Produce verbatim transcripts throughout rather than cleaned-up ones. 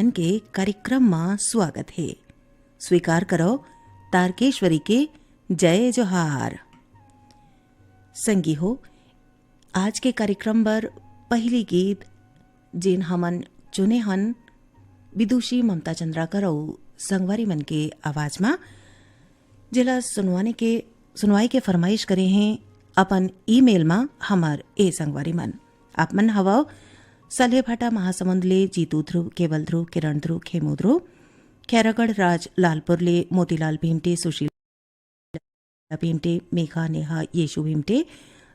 मन के कार्यक्रम म स्वागत हे। स्वीकार करो तारकेश्वरी के जय जोहार। संगी हो, आज के कार्यक्रम बर पहिली गीत जेन हमन चुने हन, विदुषी ममता चंद्राकर अउ संगवारी मन के आवाज म, जेला सुनवाने के, सुनवाई के फरमाइश करे हें अपन ईमेल म हमर ए संगवारी मन। आप मन हवव सलेभाटा महासमुंद ले जीतू ध्रुव, केवल ध्रुव, किरण ध्रुव, खेमू ध्रुव, खैरागढ़ राज लालपुर ले मोतीलाल भिंटे, सुशीला भिंटे, मेघा नेहा, येशु भिंटे,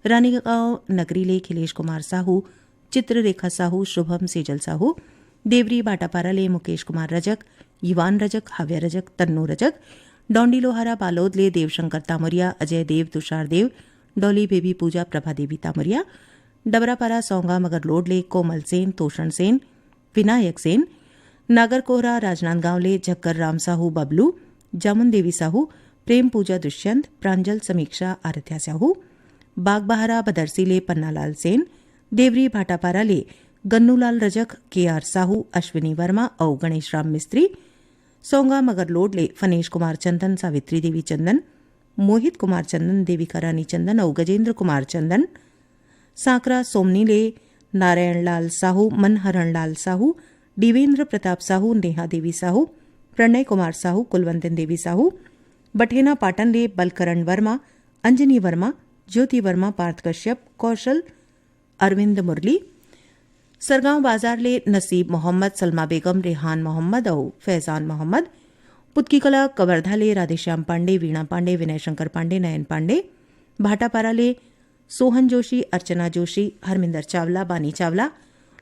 रानीगांव नगरी ले खिलेश कुमार साहू, चित्ररेखा साहू, शुभम सेजल साहू, देवरी भाटापारा ले मुकेश कुमार रजक, युवान रजक, हाव्या रजक, तन्नू रजक, डौंडी लोहारा बालोद ले देवशंकर तामरिया, अजय देव, तुषार देव, डॉली बेबी पूजा, प्रभा देवी तामरिया, डबरापारा सौंगा मगरलोड ले कोमल सेन, तोषण सेन, विनायक सेन, नागरकोहरा राजनांदगांव ले झक्कर राम साहू बबलू, जामुन देवी साहू, प्रेम पूजा दुष्यंत, प्रांजल समीक्षा आराध्या साहू, बागबहरा बदरसी ले पन्नालाल सेन, देवरी भाटापारा ले गन्नूलाल रजक, के आर साहू, अश्विनी वर्मा अउ गणेश राम मिस्त्री, सौंगा मगरलोड ले फनेश कुमार चंदन, सावित्री देवी चंदन, मोहित कुमार चंदन, देविका रानी चंदन अउ गजेंद्र कुमार चंदन, सांकरा सोमनी ले नारायण लाल साहू, मनहरण लाल साहू, देवेंद्र प्रताप साहू, नेहा देवी साहू, प्रणय कुमार साहू, कुलवंतन देवी साहू, बठेना पाटन ले बलकरण वर्मा, अंजनी वर्मा, ज्योति वर्मा, पार्थ कश्यप, कौशल, अरविंद मुरली, सरगांव बाजार ले नसीब मोहम्मद, सलमा बेगम, रेहान मोहम्मद अउ फैजान मोहम्मद, पुतकीकला कवर्धा ले राधेश्याम पांडे, वीणा पांडे, विनय शंकर पांडे, नयन पांडे, भाटापारा ले सोहन जोशी, अर्चना जोशी, हरमिंदर चावला, बानी चावला,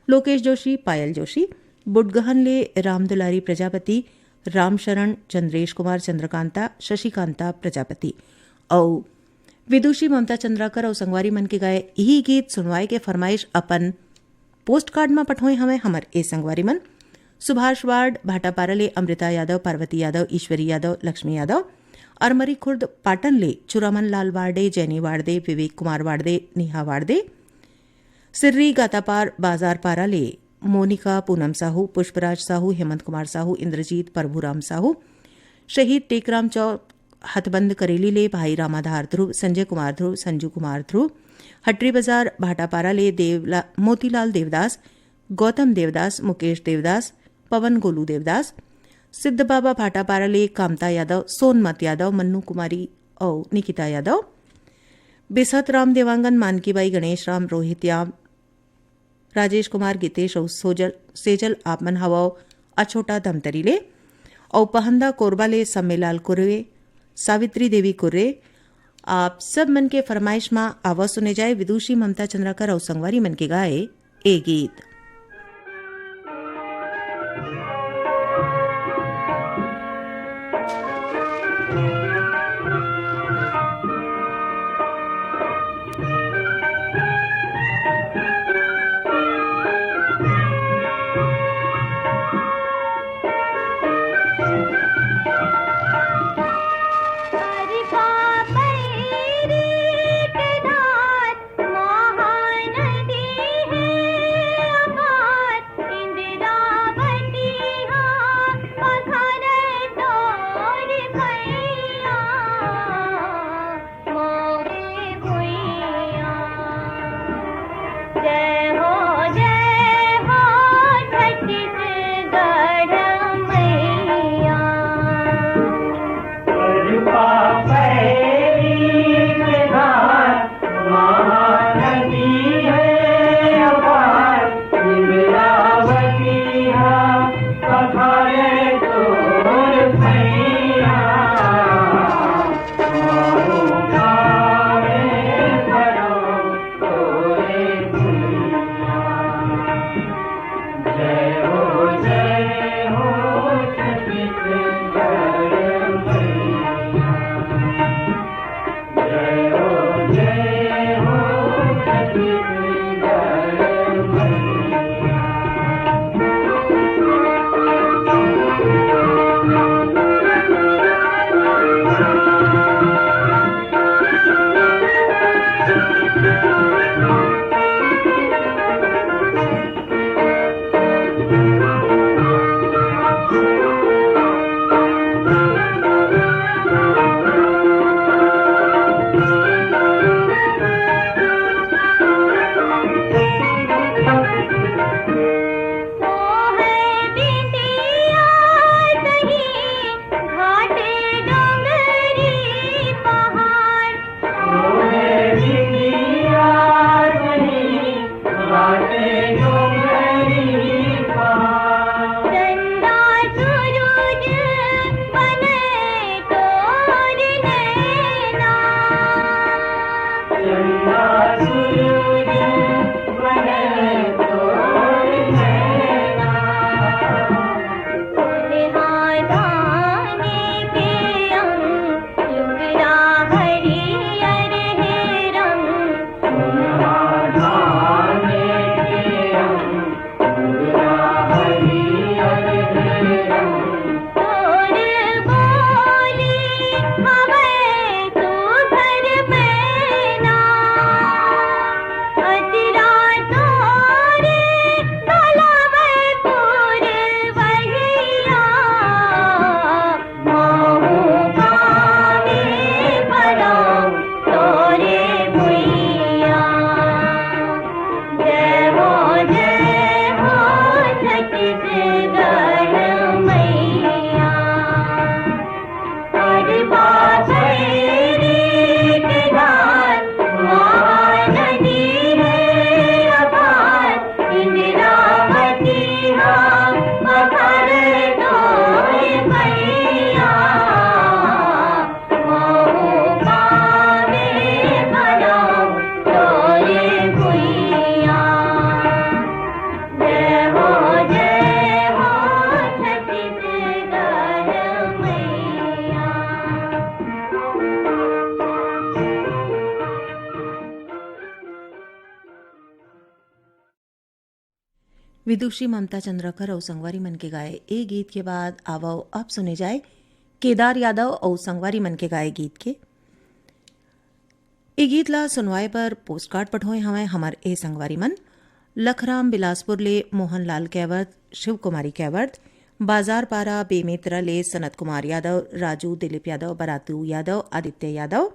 लोकेश जोशी, पायल जोशी, बुटगहन ले रामदुलारी प्रजापति, रामशरण, चंद्रेश कुमार, चंद्रकांता, शशिकांता प्रजापति अउ विदुषी ममता चंद्राकर अउ संगवारी मन के गाए इही गीत सुनवाए के फरमाइश अपन पोस्ट कार्ड म पठोए हवय हमर ए संगवारी मन। सुभाष वार्ड, भाटापारा ले अमृता यादव, पार्वती यादव, ईश्वरी यादव, लक्ष्मी यादव, अरमरी खुर्द पाटन ले चुरामन लाल वार्डे, जैनी वार्डे, विवेक कुमार वार्डे, नेहा वार्डे, सिर्री गातापार बाजार पारा ले मोनिका पूनम साहू, पुष्पराज साहू, हेमंत कुमार साहू, इंद्रजीत प्रभुराम साहू, शहीद टेकराम चौक हथबंद करेली ले भाई रामाधार ध्रुव, संजय कुमार ध्रुव, संजू कुमार ध्रुव, हटरी बाजार भाटापारा ले देवला-, मोतीलाल देवदास, गौतम देवदास, मुकेश देवदास, पवन गोलू देवदास, सिद्ध बाबा भाटापारा ले कामता यादव, सोनमत यादव, मन्नू कुमारी अउ निकिता यादव, बिसत राम देवांगन, मानकी बाई, गणेश राम, रोहित याम, राजेश कुमार, गीतेश अउ सोजल, सेजल आप मन हवव अछोटा धमतरी ले, अउ पहंदा कोरबा ले सम्मेलाल कुर्रे, सावित्री देवी कुर्रे, आप सब मन के फरमाइश म आवा सुने जाए विदुषी ममता चंद्राकर अउ संगवारी मन के गाए ए गीत। विदुषी ममता चंद्राकर अउ संगवारी मन के गाए ए गीत के बाद आवव अब सुने जाए केदार यादव अउ संगवारी मन के गाए गीत के। ए गीत ला सुनवाए बर पोस्टकार्ड पठोए हवंय हमर ए संगवारी मन, लखराम बिलासपुर ले मोहन लाल कैवर्त, शिव कुमारी कैवर्त, बाजार पारा बेमेतरा ले सनत कुमार यादव, राजू दिलीप यादव, बरातू यादव, आदित्य यादव,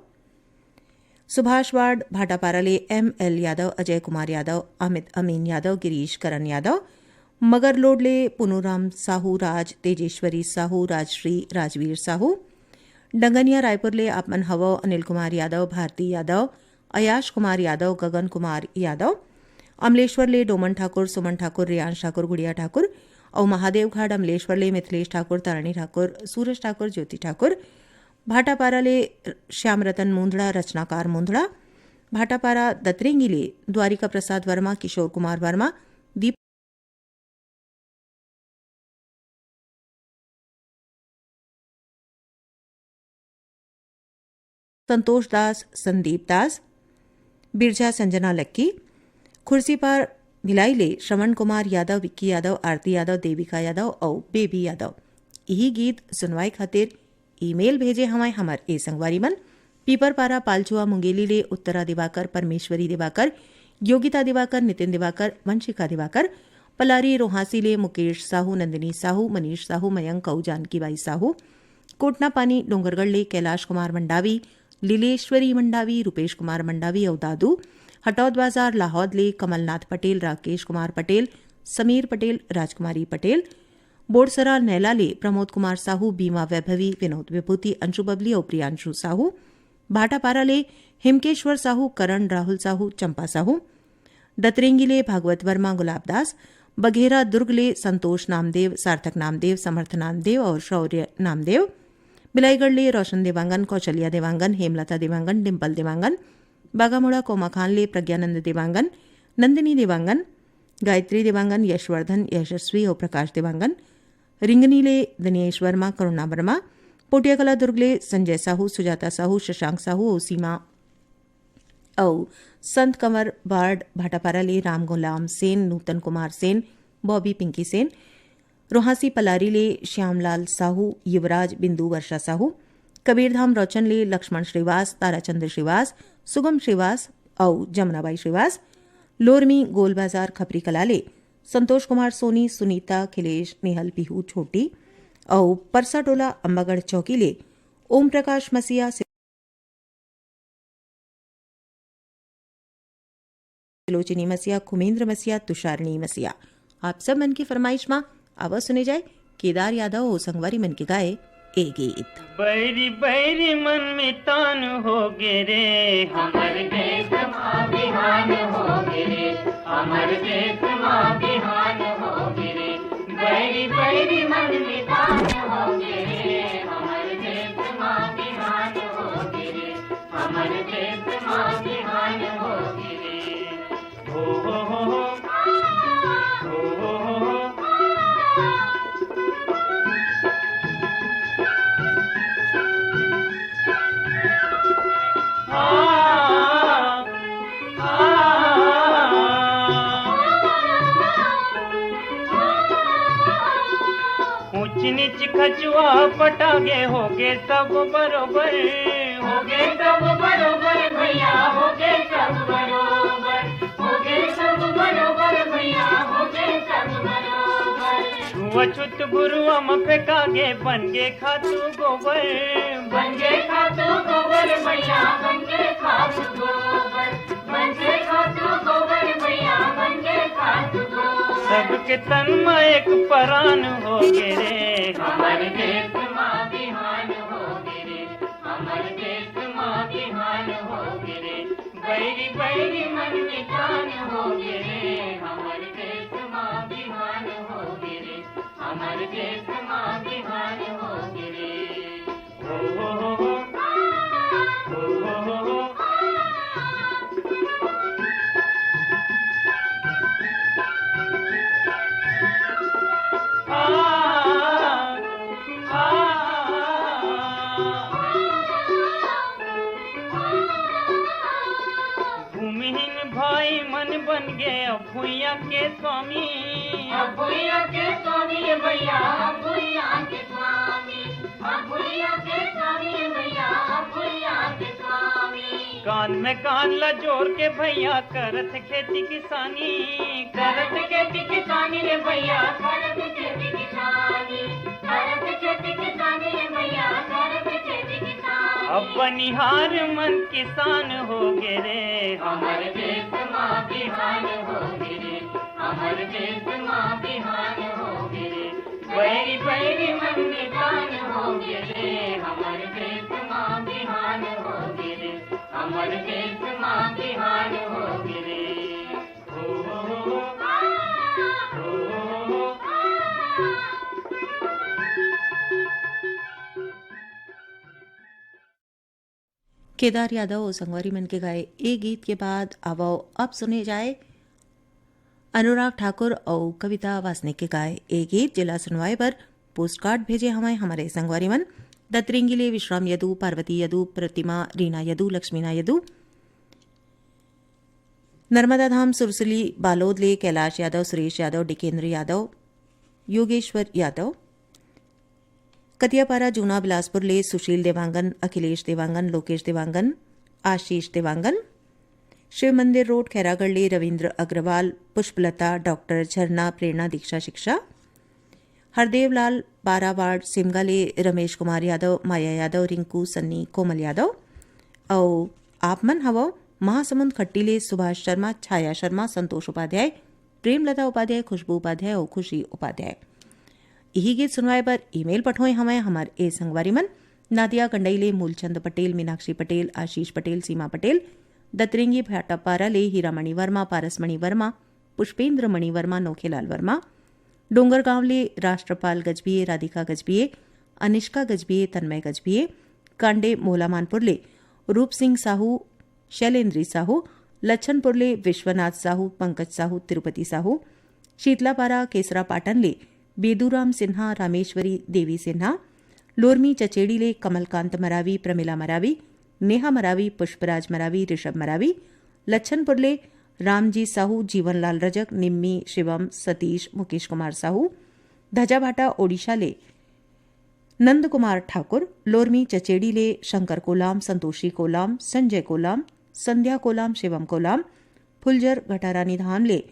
सुभाष वार्ड भाटापारा ले एम एल यादव, अजय कुमार यादव, अमित अमीन यादव, गिरीश करण यादव, मगरलोड ले पुनूराम साहू राज, तेजेश्वरी साहू, राजश्री, राजवीर साहू, डंगनिया रायपुर ले आप मन हवव अनिल कुमार यादव, भारती यादव, अयाश कुमार यादव, गगन कुमार यादव, अमलेश्वर ले डोमन ठाकुर, सुमन ठाकुर, रियांश ठाकुर, गुड़िया ठाकुर अउ महादेवघाट अमलेश्वर ले मिथिलेश ठाकुर, ताराणी ठाकुर, सूरज ठाकुर, ज्योति ठाकुर, भाटापारा ले श्याम रतन मुंदड़ा, रचनाकार मुंदड़ा, भाटापारा दतरेंगी ले द्वारिका प्रसाद वर्मा, किशोर कुमार वर्मा, दीप संतोष दास, संदीप दास, बिरजा संजना लक्की, खुर्सीपार भिलाई ले श्रवण कुमार यादव, विक्की यादव, आरती यादव, देविका यादव अउ बेबी यादव। इही गीत सुनवाए खातिर ईमेल भेजे हवंय हमर ए संगवारी मन, पीपरपारा पालचुआ मुंगेली ले उत्तरा दिवाकर, परमेश्वरी दिवाकर, योगिता दिवाकर, नितिन दिवाकर, वंशिका दिवाकर, पलारी रोहासी ले मुकेश साहू, नंदिनी साहू, मनीष साहू, मयंक अउ जानकी बाई साहू, कोटना पानी डोंगरगढ़ ले कैलाश कुमार मंडावी, लीलेश्वरी मंडावी, रूपेश कुमार मंडावी अउ दादू, हटौद बाजार लाहौद ले कमलनाथ पटेल, राकेश कुमार पटेल, समीर पटेल, राजकुमारी पटेल, बोड़सरा नैला ले प्रमोद कुमार साहू, बीमा वैभवी, विनोद विभूति, अंशु बबली अउ प्रियांशु साहू, भाटापारा ले हिमकेश्वर साहू, करण राहुल साहू, चंपा साहू, दतरेंगी ले भागवत वर्मा, गुलाब दास, बघेरा दुर्ग ले संतोष नामदेव, सार्थक नामदेव, समर्थ नामदेव अउ शौर्य नामदेव, बिलाईगढ़ ले रोशन देवांगन, कौशल्या देवांगन, हेमलता देवांगन, डिंपल देवांगन, बागामुड़ा कोमाखान ले प्रज्ञानंद देवांगन, नंदिनी देवांगन, गायत्री देवांगन, यशवर्धन, यशस्वी अउ प्रकाश देवांगन, रिंगनी ले दिनेश वर्मा, करुणा वर्मा, पोटियाकला दुर्ग ले संजय साहू, सुजाता साहू, शशांक साहू अउ सीमा अउ संत कंवर वार्ड भाटापारा ले राम गुलाम सेन, नूतन कुमार सेन, बॉबी पिंकी सेन, रोहासी पलारी ले श्यामलाल साहू, युवराज, बिंदु वर्षा साहू, कबीरधाम रौचन ले लक्ष्मण श्रीवास, ताराचंद्र श्रीवास, सुगम श्रीवास अउ जमुनाबाई श्रीवास, लोरमी गोल बाजार खपरी कला ले संतोष कुमार सोनी, सुनीता, खिलेश, नेहल, पीहू, छोटी अउ परसा टोला अम्बागढ़ चौकी ले ओम प्रकाश मसीहा, त्रिलोचनी मसीहा, खुमेंद्र मसीहा, तुषारणी मसीहा। आप सब मन के फरमाइश मा आवा सुने जाए केदार यादव अउ संगवारी मन के गाए ए गीत। बैरी बैरी मन में तान हो गे रे, हमर देश मा बिहान हो गे रे, हमर देश मा बिहान हो गे रे। बैरी बैरी मन में तान हो गे रे, हमर देश मा बिहान हो गे रे, हमर देश मा बिहान हो गे रे। ऊंच नीच खचुआ पटागे होगे सब बरोबर। होगे सब बरोबर भैया, होगे सब बरोबर, होगे सब बरोबर भैया, होगे सब बरोबर। छुआछूत भुरुआ म फेंकागे, बन गे खातू गोबर। बन गे खातू गोबर भैया, बन गे खातू गोबर, बन गे खातू गोबर भैया, बन गे खातू गोबर। सबके तन म एक परान हो गे रे। हमर देश मा बिहान हो गे रे, हमर देश मा बिहान हो गे रे। बैरी बैरी मन में तान हो गे रे, हमर देश मा बिहान हो गे रे, हमर देश मा बिहान हो गे रे। हो हो हो हो। हो हो हो हो। भूमिहीन भाई मन बन गे अब भुइयां के स्वामी, अब भुइयां के स्वामी भैया, अब भुइयां के स्वामी, अब भुइयां के स्वामी भैया, अब भुइयां के स्वामी। कान में कान ला जोर के भैया, करत खेती किसानी, करत खेती किसानी रे भैया, करत खेती किसानी, करत खेती किसानी रे भैया, करत खेती किसानी। अब बनिहार मन किसान हो गे रे, हमर देश मा बिहान हो गे रे, हमर देश मा बिहान हो गे रे, बैरी बैरी मन निदान हो गे रे, हमर देश मा बिहान हो गे रे, हमर देश मा बिहान हो गे रे। केदार यादव अउ संगवारी मन के गाए ए गीत के बाद आवव अब सुने जाए अनुराग ठाकुर अउ कविता वासनिक के गाए ए गीत, जेला सुनवाए बर पोस्टकार्ड भेजे हवंय हमर ए संगवारी मन दतरेंगी ले विश्राम यदु, पार्वती यदु, प्रतिमा, रीना यदु, लक्ष्मीना यदु। नर्मदा धाम सुरसुली बालोद ले कैलाश यादव, सुरेश यादव, डिकेंद्र यादव, योगेश्वर यादव। कतियापारा जूना बिलासपुर ले सुशील देवांगन, अखिलेश देवांगन, लोकेश देवांगन, आशीष देवांगन। शिव मंदिर रोड खैरागढ़ ले रविंद्र अग्रवाल, पुष्पलता, डॉक्टर झरना, प्रेरणा, दीक्षा, शिक्षा। हरदेव लाल बारावाड़ सिमगा ले रमेश कुमार यादव, माया यादव, रिंकू, सन्नी, कोमल यादव। अउ आप मन हवव महासमुंद खट्टी ले सुभाष शर्मा, छाया शर्मा, संतोष उपाध्याय, प्रेमलता उपाध्याय, खुशबू उपाध्याय अउ खुशी उपाध्याय। इही गीत सुनवाए बर ईमेल पठोए हवंय हमर ए संगवारी मन, नादिया गंडई ले मूलचंद पटेल, मीनाक्षी पटेल, आशीष पटेल, सीमा पटेल, दतरेंगी भाटापारा ले हीरामणि वर्मा, पारसमणि वर्मा, पुष्पेंद्र मणि वर्मा, नोखेलाल वर्मा, डोंगरगांव ले राष्ट्रपाल गजभिये, राधिका गजभिये, अनिष्का गजभिये, तन्मय गजभिये, कांडे मोलामानपुर ले रूप सिंह साहू, शैलेंद्री साहू, लच्छनपुर ले विश्वनाथ साहू, पंकज साहू, तिरुपति साहू, शीतलापारा केसरापाटन ले बेदूराम सिन्हा, रामेश्वरी देवी सिन्हा, लोरमी चचेड़ी ले कमलकांत मरावी, प्रमिला मरावी, नेहा मरावी, पुष्पराज मरावी, ऋषभ मरावी, लच्छनपुर ले रामजी साहू, जीवनलाल रजक, निम्मी, शिवम, सतीश, मुकेश कुमार साहू, धजाभाटा ओडिशा ले नंद कुमार ठाकुर, लोरमी चचेड़ी ले शंकर कोलाम, संतोषी कोलाम, संजय कोलाम, संध्या कोलाम, शिवम कोलाम, फुलझर घटारानी धाम ले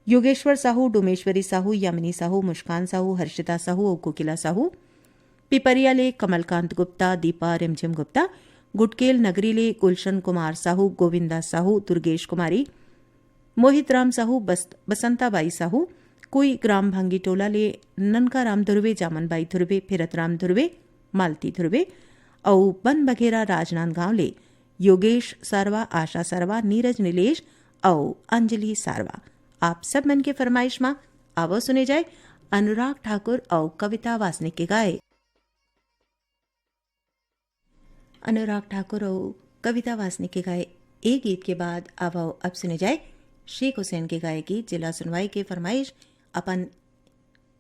योगेश्वर साहू, डोमेश्वरी साहू, यामिनी साहू, मुस्कान साहू, हर्षिता साहू अउ कोकिला साहू, पिपरिया ले कमलकांत गुप्ता, दीपा रिमझिम गुप्ता, गुटकेल नगरी ले गुलशन कुमार साहू, गोविंदा साहू, दुर्गेश कुमारी, मोहित राम साहू, बस-, बसंता बाई साहू, कुई ग्राम भांगी टोला ले ननका राम धुर्वे, जामन बाई धुर्वे, फिरत राम धुर्वे, मालती धुर्वे अउ बन बघेरा राजनांदगांव ले योगेश सारवा, आशा सारवा, नीरज नीलेश अउ अंजलि सारवा। आप सब मन के फरमाइश मा आवो सुने जाए अनुराग ठाकुर अउ कविता वासनिक के गाए। अनुराग ठाकुर अउ कविता वासनिक के गाए ए गीत के बाद आवो अब सुने जाए शेख हुसैन के गाए गीत, जेला सुनवाई के फरमाइश अपन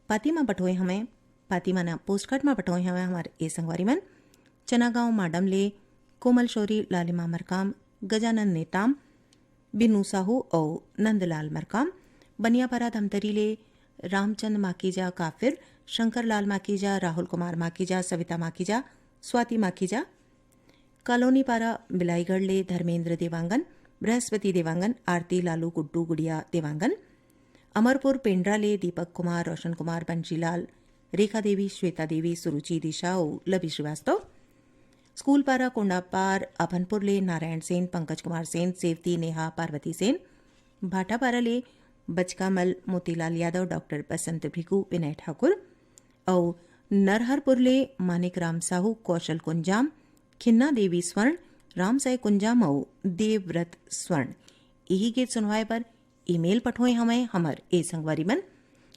पाती मा पठोए हवंय, पाती मा ना, पोस्टकार्ड मा पठोए हवंय हमर ए संगवारी मन। चनागांव माडम ले कोमल शौरी, लालिमा मरकाम, गजानन नेताम, बिनू साहू अउ नंदलाल मरकाम। बनियापारा धमतरी ले रामचंद माकीजा काफिर, शंकर लाल माकीजा, राहुल कुमार माकीजा, सविता माकीजा, स्वाति माकीजा। कॉलोनी पारा बिलाईगढ़ ले धर्मेंद्र देवांगन, बृहस्पति देवांगन, आरती, लालू, गुड्डू, गुड़िया देवांगन। अमरपुर पेंड्रा ले दीपक कुमार, रोशन कुमार, बंशीलाल, रेखा देवी, श्वेता देवी, सुरुचि, दिशा अउ लवी श्रीवास्तव। स्कूल पारा कोंडापार अभनपुर ले नारायण सेन, पंकज कुमार सेन, सेवती, नेहा, पार्वती सेन। भाटापारा ले बचकामल, मोतीलाल यादव, डॉक्टर बसंत भृगु, विनय ठाकुर अउ नरहरपुर ले मानिक राम साहू, कौशल कुंजाम, खिन्ना देवी स्वर्ण, रामसाई कुंजाम अउ देवव्रत स्वर्ण। इही गीत सुनवाए बर ईमेल पठोए हवंय हमर ए संगवारी मन।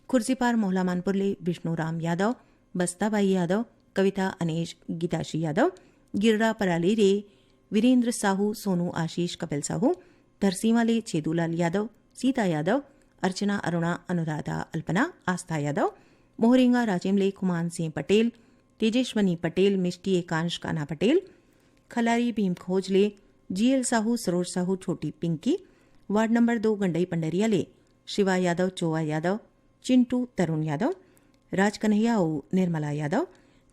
खुर्सीपार मोहला मानपुर ले विष्णु राम यादव, बस्ता बाई यादव, कविता अनेश, गीताश्री यादव, गिर्रा पराली रे वीरेंद्र साहू, सोनू आशीष, कपिल साहू, धरसीवा ले छेदूलाल यादव, सीता यादव, अर्चना, अरुणा, अनुराधा, अल्पना, आस्था यादव, मोहरेंगा राजिम ले खुमान सिंह पटेल, तेजेश्वनी पटेल, मिष्टी एकांश, कान्हा पटेल, खलारी भीमखोज ले जीएल साहू, सरोज साहू, छोटी पिंकी, वार्ड नंबर दो गंडई पंडरिया ले शिवा यादव, चोवा यादव, चिंटू तरुण यादव, राजकन्हैया अउ निर्मला यादव,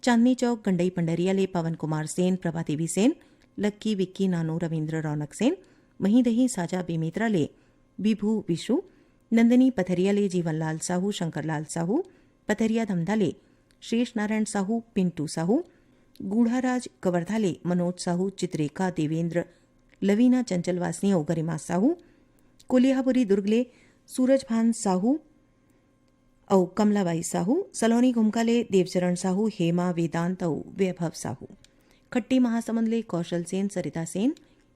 चांदनी चौक गंडई पंडरिया ले पवन कुमार सेन, प्रभा देवी सेन, लक्की विक्की नानू रविंद्र रौनक सेन, महीदही साजा बेमेतरा ले विभू विशु, नंदिनी पथरिया ले जीवनलाल साहू, शंकरलाल साहू, पथरिया धमधा ले शेष नारायण साहू, पिंटू साहू, गूढ़ाराज कवर्धा ले मनोज साहू, चित्रेखा देवेंद्र, लवीना चंचल वासनी अउ गरिमा साहू, कोलिहापुरी दुर्ग ले सूरजभान साहू अउ कमलाबाई साहू, सलोनी घुमका ले देवचरण साहू, हेमा, वेदांत अउ वैभव साहू, खट्टी महासमुंद ले कौशल सेन, सरिता सेन,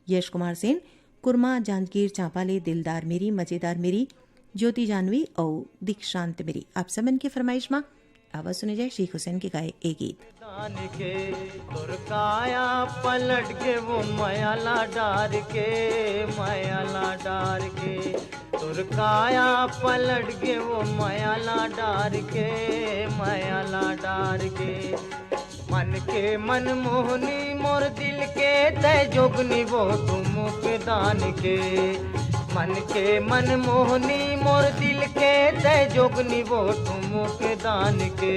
यश कुमार सेन, कुरमा जांजगीर चांपा ले दिलदार मेरी, मजेदार मेरी, ज्योति जानवी अउ दीक्षांत मेरी। आप सबन के फरमाइश मा आवा सुने जाए शेख हुसैन के गाए ए गीत। दान के तोर काया पलट के वो मयाला डार के, मयाला डार के, तोर काया पलट के वो मयाला डार के, मयाला डार के। मन के मन मोहनी मोर दिल के तय जोगनी वो ठुमुक दान के। मन के मन मोहनी मोर दिल के तय जोगनी वो ठुमुक दान के।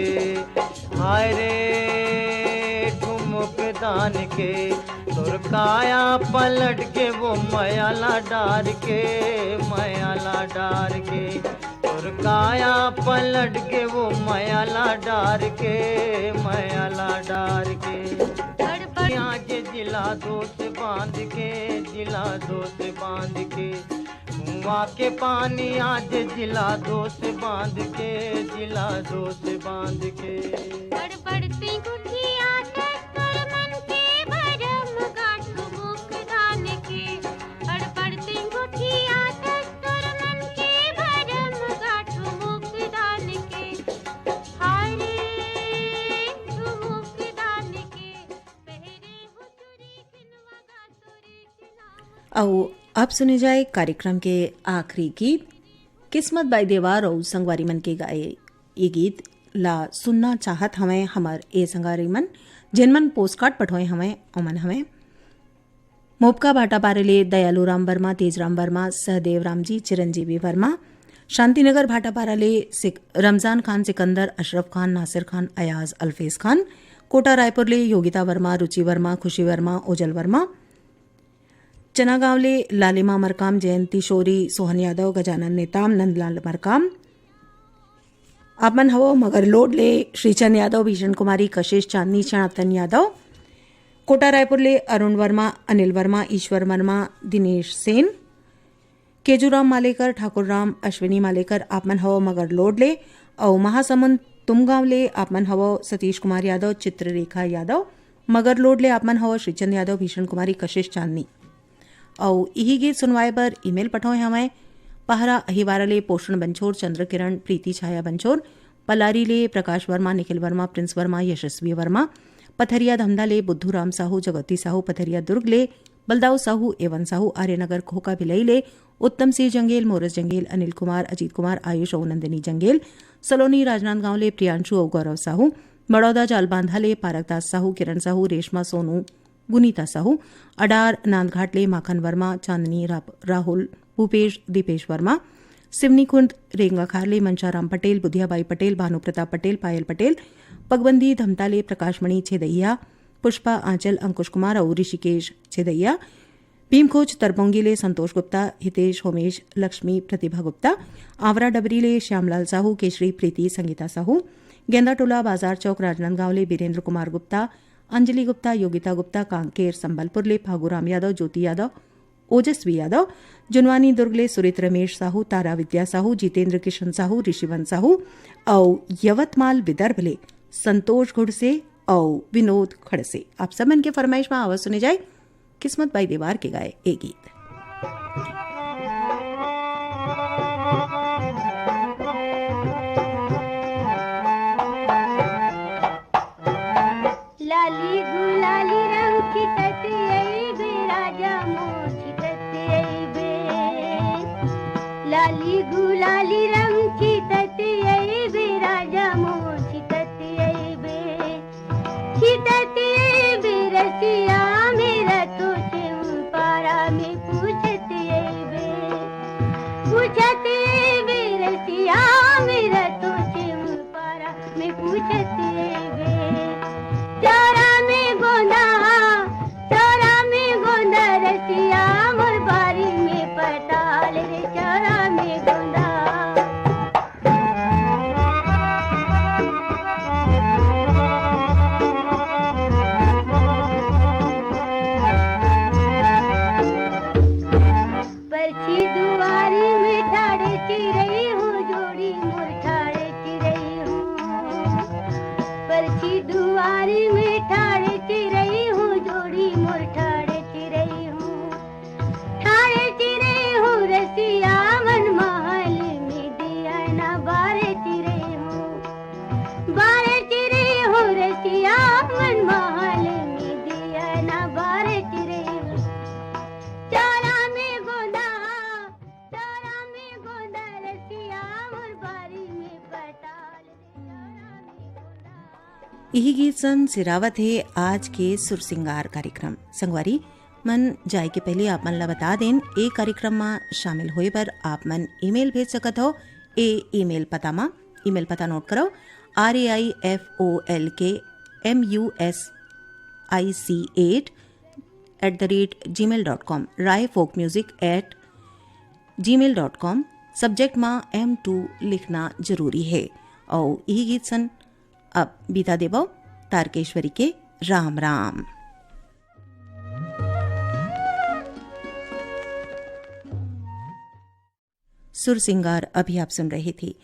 हाय रे ठुमुक दान के, तोर काया पलट के वो मयाला डार के, मयाला डार के। तोर काया पलट के वो मयाला डार के, मयाला डार के। आज जिला दोस्त बांध के, जिला दोस्त बांध के। कुआं के पानी आज जिला दोस्त बांध के, जिला दोस्त बांध के। बड़ बड़ तिंगुठिया तोर मन के भरम गांठ मुख दान के। बड़ बड़ तिंगुठिया तोर मन के भरम गांठ मुख दान के। हाय रे मुख दान के। पहरे हो चुरी खिनवा गा तोरे खिनावा। अउ अब सुने जाए कार्यक्रम के आखिरी गीत, किस्मत बाई देवार अउ संगवारी मन के गाए ये गीत ला सुनना चाहत हवय हमर ए संगवारी मन, जेन मन पोस्टकार्ड पठोए हवय, ओमन हवय मोपका भाटापारा ले दयालू राम वर्मा, तेजराम वर्मा, सहदेव राम जी, चिरंजीवी वर्मा, शांतिनगर भाटापारा ले सिक-, रमजान खान, सिकंदर, अशरफ खान, नासिर खान, अयाज, अल्फेज खान, कोटा रायपुर ले योगिता वर्मा, रुचि वर्मा, खुशी वर्मा, ओजल वर्मा, चनागांव ले लालिमा मरकाम, जयंती शोरी, सोहन यादव, गजानन नेताम, नंदलाल मरकाम। आप मन हवो मगरलोड ले श्रीचंद यादव, भीषण कुमारी, कशिश, चांदनी, सनातन यादव। कोटा रायपुर ले अरुण वर्मा, अनिल वर्मा, ईश्वर वर्मा, दिनेश सेन। केजूराम मालेकर, ठाकुर राम, अश्विनी मालेकर, आप मन हवो मगरलोड ले। अउ महासमुंद तुमगांव ले आप मन हवो सतीश कुमार यादव, चित्ररेखा यादव। मगरलोड ले आप मन हवो श्रीचंद यादव, भीषण कुमारी, कशिश, चांदनी। अउ इही गीत सुनवाए बर ईमेल पठोए हवंय पहरा अहिवारा ले पोषण बंछोर, चंद्र किरण, प्रीति छाया बंछोर, पलारी ले प्रकाश वर्मा, निखिल वर्मा, प्रिंस वर्मा, यशस्वी वर्मा, पथरिया धमधा ले बुद्धू राम साहू, जगती साहू, पथरिया दुर्ग ले बलदाऊ साहू, एवन साहू, आर्यनगर खोका भिलई ले उत्तम सिंह जंगेल, मोरस जंगेल, अनिल कुमार, अजीत कुमार, आयुष अउ नंदिनी जंगेल, सलोनी राजनांदगांव ले प्रियांशु अउ गौरव साहू, बड़ौदा जालबांधा ले पारकदास साहू, किरण साहू, रेशमा, सोनू, गुनीता साहू, अडार नांदघाट ले माखन वर्मा, चांदनी, रा-, राहुल, भूपेश, दीपेश वर्मा, सिवनीकुंड रेंगाखार ले मंशाराम पटेल, बुधियाबाई पटेल, भानु प्रताप पटेल, पायल पटेल, पगबंदी धमता ले प्रकाशमणि छेदइया, पुष्पा आंचल, अंकुश कुमार अउ ऋषिकेश छेदइया, भीमखोज तरपोंगी ले संतोष गुप्ता, हितेश, होमेश, लक्ष्मी, प्रतिभा गुप्ता, आंवरा डबरी ले श्यामलाल साहू, केशरी, प्रीति, संगीता साहू, गेंदाटोला बाजार चौक राजनांदगांव ले बीरेंद्र कुमार गुप्ता, अंजलि गुप्ता, योगिता गुप्ता, कांकेर संबलपुर ले फागूराम यादव, ज्योति यादव, ओजस्वी यादव, जुनवानी दुर्ग ले सुरित रमेश साहू, तारा विद्या साहू, जितेंद्र किशन साहू, ऋषिवन साहू अउ यवतमाल विदर्भ ले संतोष घुड़से अउ विनोद खड़से। आप सबन के फरमाइश मा आवाज सुने जाए किस्मत बाई देवार के गाए ए गीत। लाली गुलाली रंग छिटत अइबे राजा मोर छिटत अइबे। लाली गुलाली रंग छिटत अइबे राजा मोर छिटत अइबे। छिटत अइबे रसिया मेरा तो छेऊ पारा में पूछत अइबे। पूछत रहिबे। चौरा में गोंदा, चौरा में गोंदा रसिया, मोर बारी में पताल रे, चौरा में गोंदा। परछी दुआरी में ठाड़े चिरई हो, जोड़ी मोर ठाड़े चिरई हो। परछी दुआरी में ठाड़े चिरई हो, जोड़ी मोर ठाड़े चिरई हो। ठाड़े चिरई हो रसिया, मन महल में दिया ना बारे चिरई हो। बारे चिरई हो रसिया, मन महल में दिया ना बारे चिरई हो। चौरा में गोंदा, चौरा में गोंदा रसिया, मोर बारी में पताल रे, चौरा में गोंदा। यही गीत सन सिरावत हे आज के सुर सिंगार कार्यक्रम। संगवारी मन, जाए के पहले आप मन ला बता देन, ए कार्यक्रम मा शामिल होए बर आप मन ईमेल भेज सकत हो। ए ईमेल पता मा, ईमेल पता नोट करो, R A I F O L K M U S I C eight at the rate gmail dot com, Rai folk music at gmail dot com। Subject मा M two लिखना जरूरी है। और यही गीत सन अब बिदा देबो तारकेश्वरी के राम राम। सुर सिंगार अभी आप सुन रहे थे।